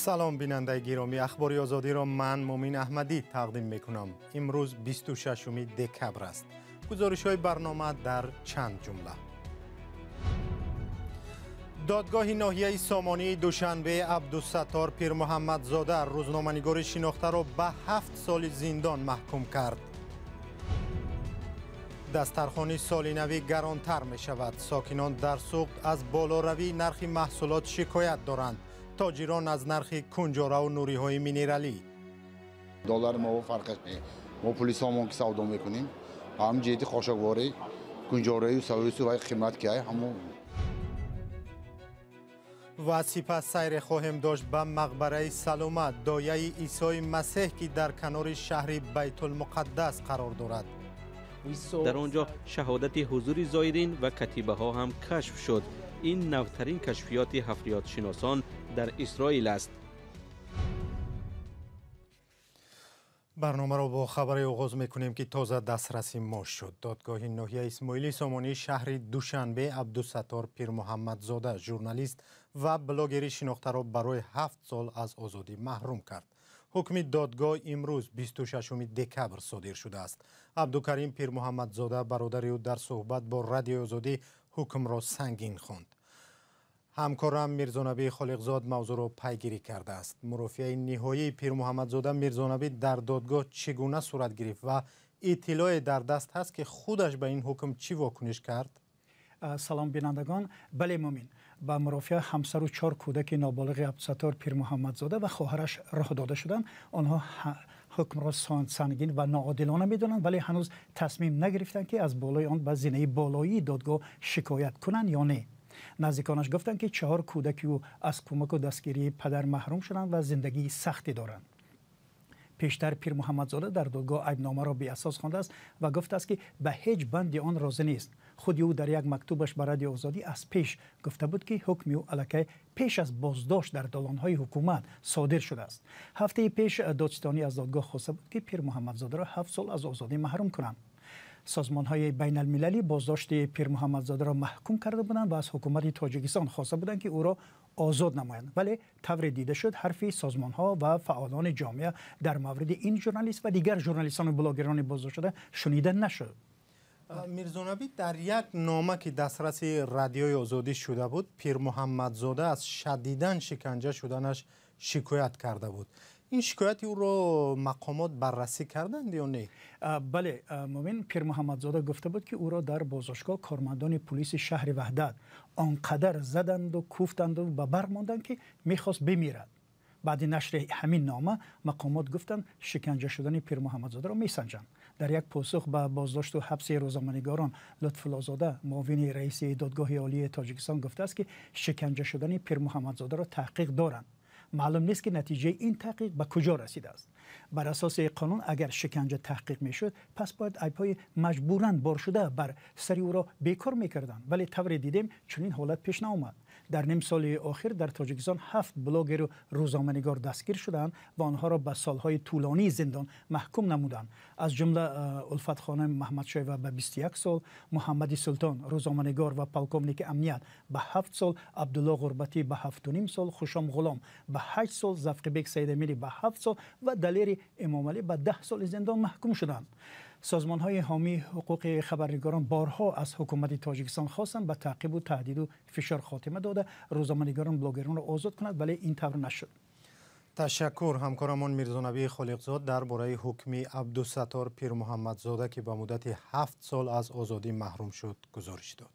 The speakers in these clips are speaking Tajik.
Салом бинандаи гиромӣ, ахбори озодиро ман Мумин Аҳмадӣ тақдим мекунам. Имрӯз 26 декабр аст. Гузоришҳои барнома дар чанд ҷумла. Додгоҳи ноҳияи Сомонии Душанбе Абдусаттор Пирмуҳаммадзода рӯзноманигори шинохтаро ба 7 соли зиндон маҳкум кард. Дастархони соли навӣ гаронтар мешавад. Сокинон дар Суғд аз болоравии нархи маҳсулот шикоят доранд. Тоҷирон аз нархи кунҷораву нуриҳои минералӣ. Доллар мо фарқаш не. Мо пули сомон ки савдо мекунем, ҳам ҷиҳати хошокворӣ, кунҷораю савису вай қимат ки ай ҳамо. Ва сипас сайре хоҳем дошт ба мақбараи Салома, дояи Исои Масеҳ, ки дар канори шаҳри Байтулмуқаддас қарор дорад. Дар он ҷо шаҳодати ҳузури зоирин ва катибаҳо ҳам кашф шуд. Ин навтарин кашфиёти ҳафриётшиносон дар Исроил аст. Барномаро бо хабаре оғоз мекунем, ки тоза дастраси мо шуд. Додгоҳи ноҳияи Исмоили Сомонии шаҳри Душанбе Абдусаттор Пирмуҳаммадзода, журналист ва блогери шинохтаро барои 7 сол аз озодӣ маҳрум кард. Ҳукми додгоҳ имрӯз 26 декабр содир шудааст. Абдукарим Пирмуҳаммадзода, бародари ӯ, дар суҳбат бо Радиои Озодӣ ҳукмро сангин хонд. Ҳамкорам Мирзонабӣ Холиқзод мавзӯъро пайгирӣ кардааст. Мурофиаи ниҳоии Пирмуҳаммадзода Мирзонабӣ дар додгоҳ чӣ гуна сурат гирифт ва иттилоъе дар даст ҳаст, ки худаш ба ин ҳукм чӣ вокуниш кард? Салом бинандагон. Бале Мумин, ба мурофиа ҳамсару 4 кӯдаки ноболиғи Абдусаттор Пирмуҳаммадзода ва хоҳараш роҳ дода шуданд. Онҳо ҳукмро сангин ва ноодилона медонанд, вале ҳанӯз тасмим нагирифтанд, ки аз болои он ба зинаи болоии додгоҳ шикоят кунанд ё не. Наздиконаш гуфтанд, ки 4 кӯдаки ӯ аз кӯмаку дастгирии падар маҳрум шуданд ва зиндагии сахте доранд. Пештар Пирмуҳаммадзода дар додгоҳ айбномаро беасос хондааст ва гуфтааст, ки ба ҳеҷ банди он розӣ нест. Худи ӯ дар як мактубаш ба Радиои Озодӣ аз пеш гуфта буд, ки ҳукми ӯ аллакай пеш аз боздошт дар долонҳои ҳукумат содир шудааст. Ҳафтаи пеш додситонӣ аз додгоҳ хоста буд, ки Пирмуҳаммадзодаро 7 сол аз озодӣ маҳрум кунанд. Созмонҳои байналмилалӣ боздошти Пирмуҳаммадзодаро маҳкум карда буданд ва аз ҳукумати Тоҷикистон хоста буданд, ки ӯро озод намоянд. Вале тавре дида шуд, ҳарфи созмонҳо ва фаъолони ҷомеа дар мавриди ин журналист ва дигар журналистону блогерони боздоштшуда шунида нашуд. Мирзонабӣ, дар як нома, ки дастраси Радиои Озодӣ шуда буд, Пирмуҳаммадзода аз шадидан шиканҷа шуданаш шикоят карда буд. Ин шикояти ӯро мақомот баррасӣ карданд ё не? Бале Мумин, Пирмуҳаммадзода гуфта буд, ки ӯро дар боздоштгоҳ кормандони пулиси шаҳри Ваҳдат он қадар заданду куфтанду ба барқ монданд, ки мехост бимирад. Баъди нашри ҳамин нома мақомот гуфтанд, шиканҷа шудани Пирмуҳаммадзодаро месанҷанд. Дар як посух ба боздошту ҳабси рӯзноманигорон Лутфуллозода, муовини раиси додгоҳи олии Тоҷикистон, гуфтааст, ки шиканҷа шудани Пирмуҳаммадзодаро таҳқиқ доранд. Маълум нест, ки натиҷаи ин таҳқиқ ба куҷо расидааст. Бар асоси қонун, агар шиканҷа таҳқиқ мешуд, пас бояд айбҳои маҷбуран боршуда бар сари ӯро бекор мекарданд. Вале тавре дидем, чунин ҳолат пеш наомад. Дар ним соли охир дар Тоҷикистон 7 блогеру рӯзноманигор дастгир шуданд ва онҳоро ба солҳои тӯлонии зиндон маҳкум намуданд. Аз ҷумла Улфатхоним Маҳмадшоева ба 21 сол, Муҳаммади Султон, рӯзноманигор ва полковники амният, ба 7 сол, Абдулло Ғурбатӣ ба 7,5 сол, Хушом Ғулом ба 8 сол, Завқибек Саидамирӣ ба 7 сол ва Далери Эмомалӣ ба 10 соли зиндон маҳкум шуданд. Созмонҳои ҳомии ҳуқуқи хабарнигорон борҳо аз ҳукумати Тоҷикистон хостанд ба таъқибу таҳдиду фишор хотима дода, рӯзноманигорон блогеронро озод кунад, вале ин тавр нашуд. Ташаккур. Ҳамкорамон Мирзонабӣ Холиқзод дар бораи ҳукми Абдусаттор Пирмуҳаммадзода, ки ба муддати 7 сол аз озодӣ маҳрум шуд, гузориш дод.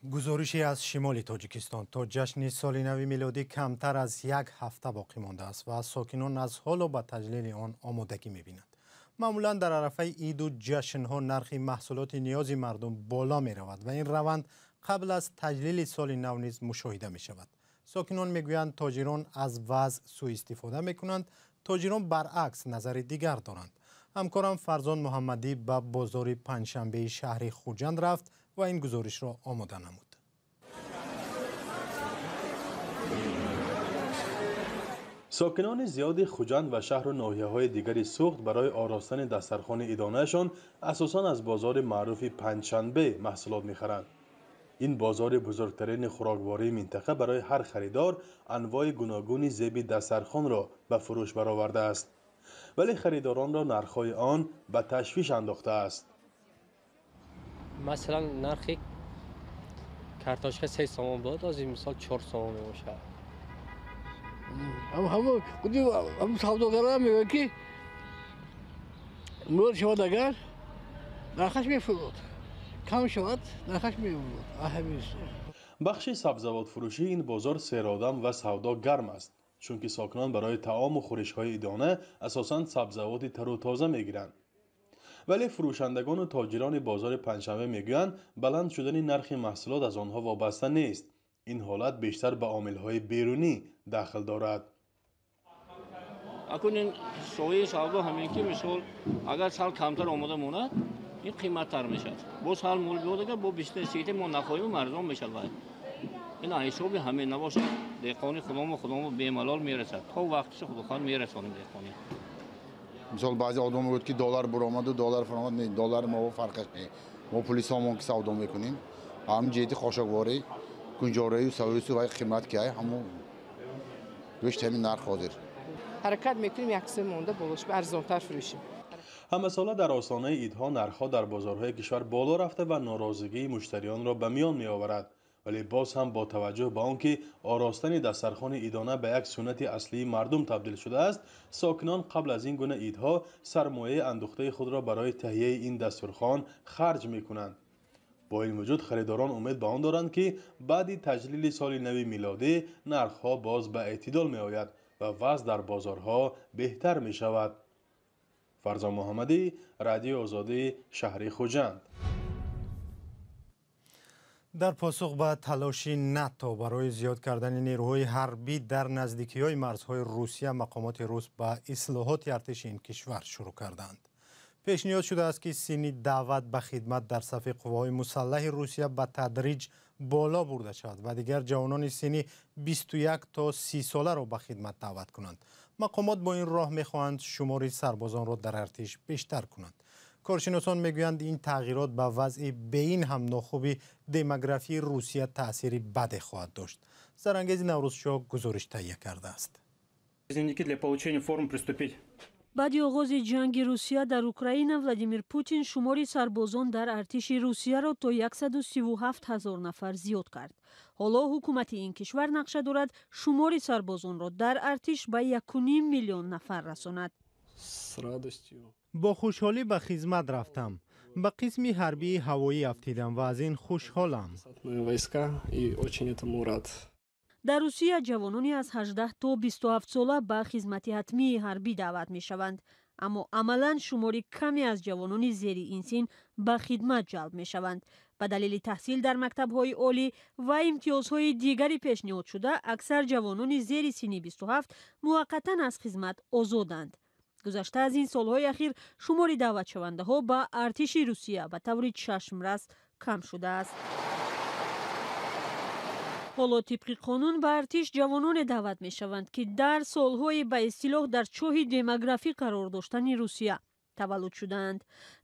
Гузорише аз шимоли Тоҷикистон. То ҷашни соли нави милодӣ камтар аз як ҳафта боқӣ мондааст ва сокинон аз ҳоло ба таҷлили он омодагӣ мебинанд. Маъмулан дар арафаи иду ҷашнҳо нархи маҳсулоти ниёзи мардум боло меравад ва ин раванд қабл аз таҷлили соли нав низ мушоҳида мешавад. Сокинон мегӯянд, тоҷирон аз вазъ сӯистифода мекунанд Тоҷирон баръакс назари дигар доранд. Ҳамкорам Фарзон Муҳаммадӣ ба бозори панҷшанбеи шаҳри Хуҷанд рафт ва ин гузоришро омода намуд. Сокинони зиёди Хуҷанд ва шаҳру ноҳияҳои дигари Суғд барои оростани дастархони идонаашон асосан аз бозори маъруфи Панҷшанбе маҳсулот мехаранд. Ин бозори бузургтарини хӯроквории минтақа барои ҳар харидор анвои гуногуни зеби дастархонро ба фурӯш баровардааст. Вале харидоронро нархҳои он ба ташвиш андохтааст. Масалан, нархи картошка 3 сомон буд, ҳозир мисол 4 сомон мебошад. Ҳамон савдогарам мегӯяд, ки мурод шавад, агар нархаш мефурод, кам шавад, нархаш мемонад. Бахши сабзавотфурӯшии ин бозор серодам ва савдо гарм аст, чунки сокинон барои таому хӯришҳои идона асосан сабзавоти тару тоза мегиранд. Вале фурӯшандагону тоҷирони бозори Панҷшанбе мегӯянд, баланд шудани нархи маҳсулот аз онҳо вобаста нест. Ин ҳолат бештар ба омилҳои берунӣ дахл дорад. Акун ин соҳаи савдо ҳамин ки, мисол, агар сал камтар омода монад, ин қиматтар мешавад. Боз ҳал мол биёд, агар бо 20 сити мо нахоҳем, арзон мешавад. Вай ин ҳисоби ҳамин набошад, деҳқони худомо бемалол мерасад, то вақтиша худохоҳ мерасонем деҳқони. Мисол, баъзе одам мегӯяд, ки доллар буромаду доллар фуромад. Не, доллар мо фарқаш не, мо пули сомон ки савдо мекунем, ҳамин ҷиҳати хошокворӣ, кунҷораю савису вай қимат ки ай, ҳамун гӯшт ҳамин нарх ҳозир. Ҳаракат мекунем, як се монда болош арзонтар фурӯшем. Ҳамасола дар остонаи идҳо нархҳо дар бозорҳои кишвар боло рафта ва норозигии муштариёнро ба миён меоварад. Вале боз ҳам бо таваҷҷӯҳ ба он ки оростани дастархони идона ба як суннати аслии мардум табдил шудааст, сокинон қабл аз ин гуна идҳо сармояи андӯхтаи худро барои таҳияи ин дастурхон харҷ мекунанд. Бо ин вуҷуд, харидорон умед ба он доранд, ки баъди таҷлили соли нави милодӣ нархҳо боз ба эътидол меояд ва вазъ дар бозорҳо беҳтар мешавад. Фарзон Муҳаммадӣ, Радиои Озодӣ, шаҳри Хуҷанд. Дар посух ба талоши НАТО барои зиёд кардани нерӯҳои ҳарбӣ дар наздикиҳои марзҳои Русия, мақомоти рус ба ислоҳоти артиши ин кишвар шурӯъ карданд. Пешниҳод шудааст, ки синни даъват ба хидмат дар сафи қувваҳои мусаллаҳи Русия ба тадриҷ боло бурда шавад ва дигар ҷавонони синни 21 то 30 соларо ба хидмат даъват кунанд. Мақомот бо ин роҳ мехоҳанд шумори сарбозонро дар артиш бештар кунанд. Коршиносон мегӯянд, ин тағйирот ба вазъи беин ҳам нохуби демографии Русия таъсири баде хоҳад дошт. Зарангези Наврӯзшоҳ гузориш таҳия кардааст. Для получения форм приступить. Баъди оғози ҷанги Русия дар Украина, Владимир Путин шумори сарбозон дар артиши Русияро то 137 ҳазор нафар зиёд кард. Ҳоло ҳукумати ин кишвар нақша дорад шумори сарбозонро дар артиш ба 1,5 миллион нафар расонад. Бо хушҳолӣ ба хизмат рафтам, ба қисми ҳарбии ҳавоӣ афтидам ва аз ин хушҳолам. Дар Русия ҷавонони аз 18 то 27 сола ба хизмати ҳатмии ҳарбӣ даъват мешаванд, аммо амалан шумори каме аз ҷавонони зери ин син ба хидмат ҷалб мешаванд. Ба далели таҳсил дар мактабҳои олӣ ва имтиёзҳои дигари пешниҳодшуда, аксар ҷавонони зери синни 27 муваққатан аз хизмат озоданд. Гузашта аз ин, солҳои ахир шумори даъватшавандаҳо ба артиши Русия ба таври чашмрас кам шудааст. Ҳоло тибқи қонун ба артиш ҷавононе даъват мешаванд, ки дар солҳои ба истилоҳ дар чоҳи демографӣ қарор доштани Русия таваллуд шудаанд.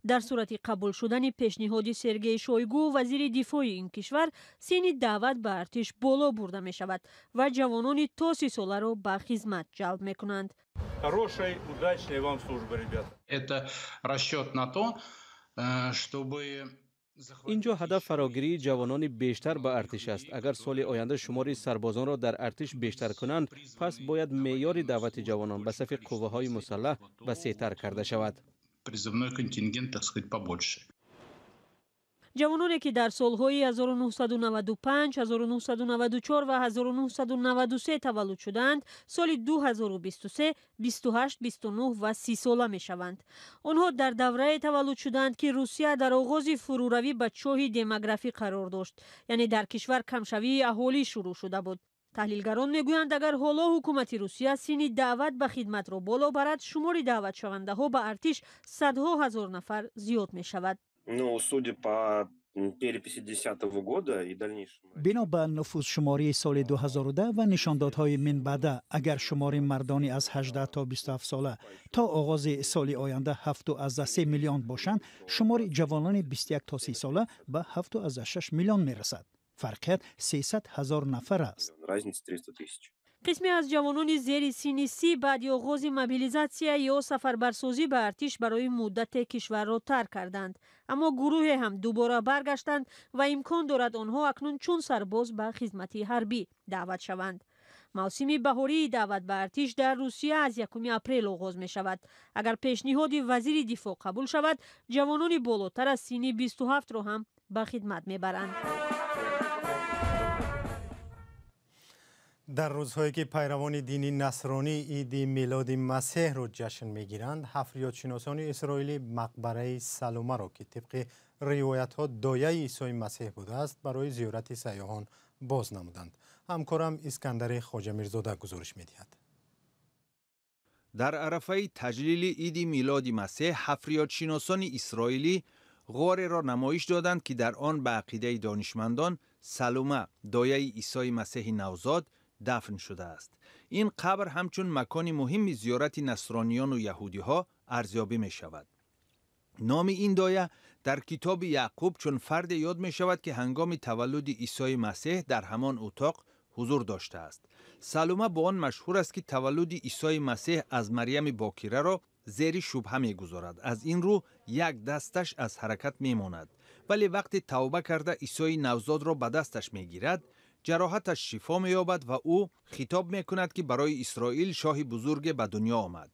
Дар сурати қабул шудани пешниҳоди Сергей Шойгу, вазири дифои ин кишвар, синни даъват ба артиш боло бурда мешавад ва ҷавонони то 30 соларо ба хизмат ҷалб мекунанд. Хорошей, удачной вам службы, ребята. Это расчет на то, чтобы Ин ҷо ҳадаф фарогирии ҷавонони бештар ба артиш аст. Агар соли оянда шумори сарбозонро дар артиш бештар кунанд, пас бояд меъёри даъвати ҷавонон ба сафи қувваҳои мусаллаҳ васеътар карда шавад. Призывной контингент, так сказать, побольше. Ҷавононе, ки дар солҳои 1995, 1994 ва 1993 таваллуд шудаанд, соли 2023 28, 29 ва 30 сола мешаванд. Онҳо дар даврае таваллуд шудаанд, ки Русия дар оғози фурӯравӣ ба чоҳи демографӣ қарор дошт, яъне дар кишвар камшавии аҳолӣ шурӯъ шуда буд. Таҳлилгарон мегӯянд, агар ҳоло ҳукумати Русия синни даъват ба хидматро боло барад, шумори даъватшавандаҳо ба артиш садҳо ҳазор нафар зиёд мешавад. Ну, судя по переписи 2010 года и дальнейшем. Бино ба нуфузшумории соли 2010 ва нишондодҳои минбаъда, агар шумори мардони аз 18 то 27 сола то оғози соли оянда 7,3 миллион бошанд, шумори ҷавонони 21 то 30 сола ба 7,6 миллион мерасад. Фарқият 300 ҳазор нафар аст. Разница 300 тысяч. Қисме аз ҷавонони зери синни 30 баъди оғози мобилизатсия ё сафарбарсозӣ ба артиш барои муддате кишварро тарк карданд, аммо гурӯҳе ҳам дубора баргаштанд ва имкон дорад онҳо акнун чун сарбоз ба хизмати ҳарбӣ даъват шаванд. Мавсими баҳории даъват ба артиш дар Русия аз 1 апрел оғоз мешавад. Агар пешниҳоди вазири дифоъ қабул шавад, ҷавонони болотар аз синни 27-ро ҳам ба хидмат мебаранд. Дар рӯзҳое ки пайравони дини насронӣ иди милоди масеҳро ҷашн мегиранд, ҳафриётшиносони исроилӣ мақбараи Саломаро, ки тибқи ривоятҳо дояи Исои Масеҳ будааст, барои зиёрати сайёҳон боз намуданд. Ҳамкорам Искандари Хоҷамирзода гузориш медиҳад. Дар арафаи таҷлили иди милоди масеҳ ҳафриётшиносони исроилӣ ғореро намоиш доданд, ки дар он ба ақидаи донишмандон Салома, дояи Исои Масеҳи навзод, дафн шудааст. Ин қабр ҳамчун макони муҳими зиёрати насрониёну яҳудиҳо арзёбӣ мешавад. Номи ин доя дар китоби Яъқуб чун фарде ёд мешавад, ки ҳангоми таваллуди Исои Масеҳ дар ҳамон утоқ ҳузур доштааст. Салума бо он машҳур аст, ки таваллуди Исои Масеҳ аз Марьями Бокираро зери шубҳа мегузорад. Аз ин рӯ як дасташ аз ҳаракат мемонад. Вале вақте тавба карда Исои навзодро ба дасташ мегирад, ҷароҳаташ шифо меёбад ва ӯ хитоб мекунад, ки барои Исроил шоҳи бузурге ба дунё омад.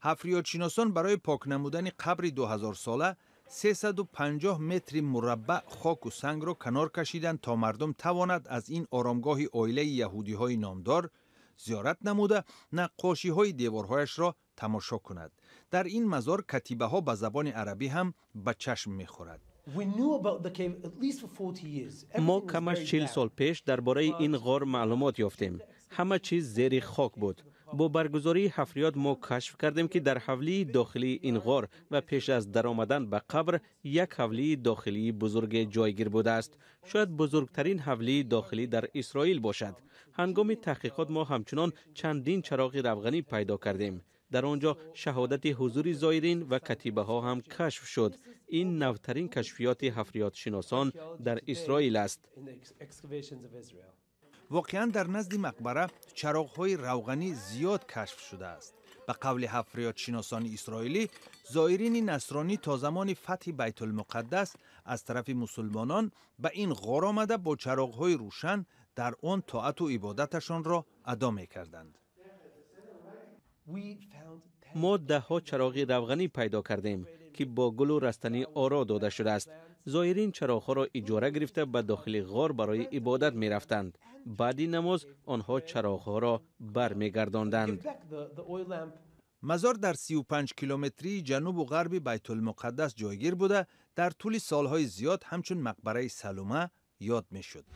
Ҳафриётшиносон барои пок намудани қабри 2000-сола 350 метри мураббаъ хоку сангро канор кашиданд, то мардум тавонад аз ин оромгоҳи оилаи яҳудиҳои номдор зиёрат намуда наққошиҳои деворҳояшро тамошо кунад. Дар ин мазор катибаҳо ба забони арабӣ ҳам ба чашм мехӯрад. Мо камаш 40 сол пеш дар бораи ин ғор маълумот ёфтем. Ҳама чиз зери хок буд. Бо баргузории ҳафриёт мо кашф кардем, ки дар ҳавлии дохилии ин ғор ва пеш аз даромадан ба қабр як ҳавлии дохилии бузурге ҷойгир будааст. Шояд бузургтарин ҳавлии дохилӣ дар Исроил бошад. Ҳангоми таҳқиқот мо ҳамчунон чандин чароғи равғанӣ пайдо кардем. Дар он ҷо шаҳодати ҳузури зоирин ва катибаҳо ҳам кашф шуд. Ин навтарин кашфиёти ҳафриётшиносон дар Исроил аст. Воқеан дар назди мақбара чароғҳои равғанӣ зиёд кашф шудааст. Ба қавли ҳафриётшиносони исроилӣ, зоирини насронӣ то замони фатҳи Байтулмуқаддас аз тарафи мусулмонон ба ин ғор омада бо чароғҳои рӯшан дар он тоату ибодаташонро адо мекарданд. Мо даҳҳо чароғи равғанӣ пайдо кардем, ки бо гулу растанӣ оро дода шудааст. Зоирин чароғҳоро иҷора гирифта ба дохили ғор барои ибодат мерафтанд. Баъди намоз онҳо чароғҳоро бармегардонданд. Мазор дар 35 километрии ҷанубу ғарби Байтулмуқаддас ҷойгир буда, дар тӯли солҳои зиёд ҳамчун мақбараи Салума ёд мешуд.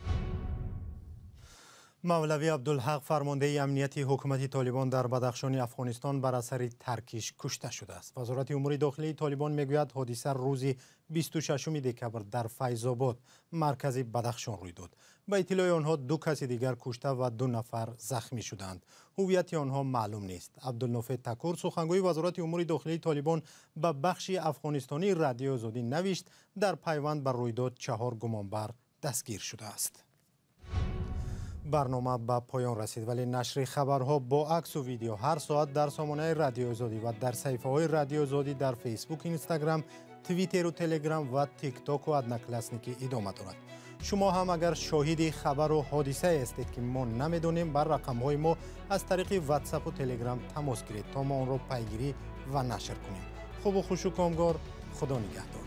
Мавлавӣ Абдулҳақ, фармондеҳи амнияти ҳукумати Толибон дар Бадахшони Афғонистон, бар асари таркиш кушта шудааст. Вазорати умури дохилии Толибон мегӯяд, ҳодиса рӯзи 26 декабр дар Файзобод, маркази Бадахшон, рӯй дод. Ба иттилои онҳо ду каси дигар кушта ва 2 нафар захмӣ шуданд. Ҳуввияти онҳо маълум нест. Абдулнофе Такур, сухангӯи Вазорати умури дохилии Толибон, ба бахши афғонистонии Радиои Озодӣ навишт, дар пайванд ба рӯйдод 4 гумонбар дастгир шудааст. Барнома ба поён расид, вале нашри хабарҳо бо аксу видео ҳар соат дар сомонаи Радиои Озодӣ ва дар саҳифаҳои Радиои Озодӣ дар Фейсбук, Инстаграм, Твиттеру Телеграм ва Тиктоку Одноклассники идома дорад. Шумо ҳам агар шоҳиди хабару ҳодисае ҳастед, ки мо намедонем, бар рақамҳои мо аз тариқи Ватсапу Телеграм тамос гиред, то мо онро пайгирӣ ва нашр кунем. Хубу хушу комгор, Худо нигаҳдор.